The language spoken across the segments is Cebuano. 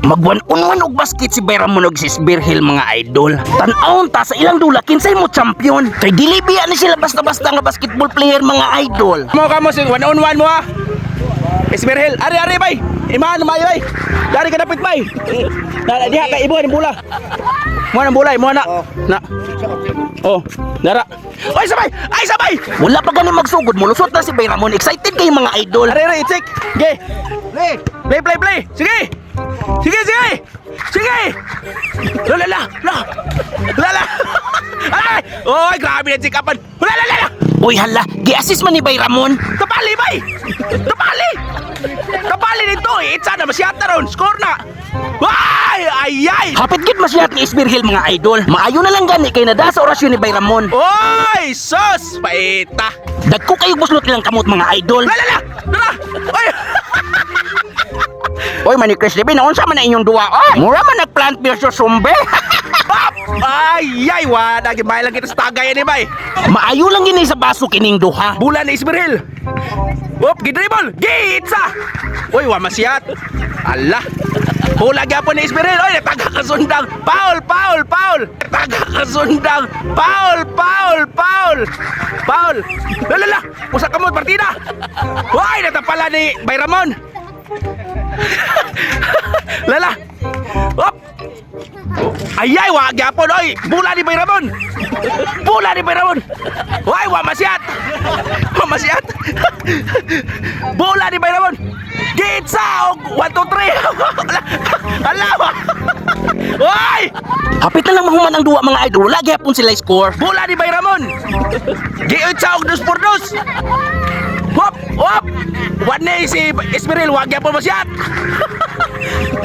Mag one on one og basket si Bayramon og si Spearhill, mga idol. Tan-awon ta sa ilang dula kinsay mo champion. Kay dili biya ni sila basta-basta nga basketball player, mga idol. Mo kamo sing one on one mo ah. Ismerhel, ari ari bay. Iman may bay. Dari ka dapit bay. Na diha kay ibuhan ang bola. Mo nang bola, mo na. Na. Oh, dara. Oy sabay! Ay sabay! Wala pa gani magsugod, mulusot na si Bayramon. Excited kay mga idol. Ari ari itik. Ge. Play. Play play play. Sige. Sige sige. Sige. La la la la. La la. Ay! Oy, grabe na sikapan. La la la la. Uy hala, gi-assist man ni Bayramon. Tapali bay! Tapali! Tapali nito eh! Itsa na masyata ron! Score na! Ay! Ay! Ay! Hapit gid masyat ni Spearhill, mga idol. Maayo na lang gani kay nada sa orasyon ni Bayramon. Oy! Sus! Paita! Dagko kayo buslot ilang kamot, mga idol. La la la! Dara! Oy! Oy, mani Chris Levin, unsa man na inyong duwa? Oy, mura man nag plant versus zombie. Pop! Ay! Ay! Wala! Gimay lang kita sa tagay ni bay! Maayo lang gini sa baso kining duha. Bula ni Ismeril! Op! Gidribble! Gitsa! Uy! Wa masyat! Ala! Hula gyapon ni Ismeril! Oy! Nataga kasundang! Paul! Paul! Paul! Nataga kasundang! Paul! Paul! Paul! Paul! La la la! Usa ka mo partida! Uy! Natapala ni Bayramon! Lala! Op! Ayay, wa gyapon oy! Bula ni Bayramon! Bula ni Bayramon! Uy, wa masyat! Wa masyat! Bula ni Bayramon! Gitsa! Og 1 2 3. Ala! Uy! Hapit na lang mahuman ang duwa, mga idol. Wala gyapon sila score. Bula ni Bayramon! Giitsa og dos por dos! Hop! Hop! Wan ni si Ismeril, wa gyapon masyat!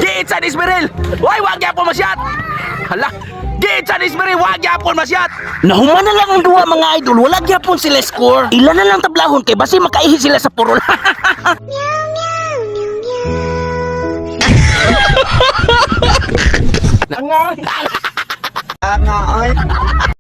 Giitsa ni Ismeril! Uy, wa gyapon masyat! Hala! Giitsa ni Ismeril, wa gyapon masyat! Nahuman na lang ang duwa, mga idol. Wala gyapon sila score. Ila na lang tablahon kay basi makaihi sila sa purol.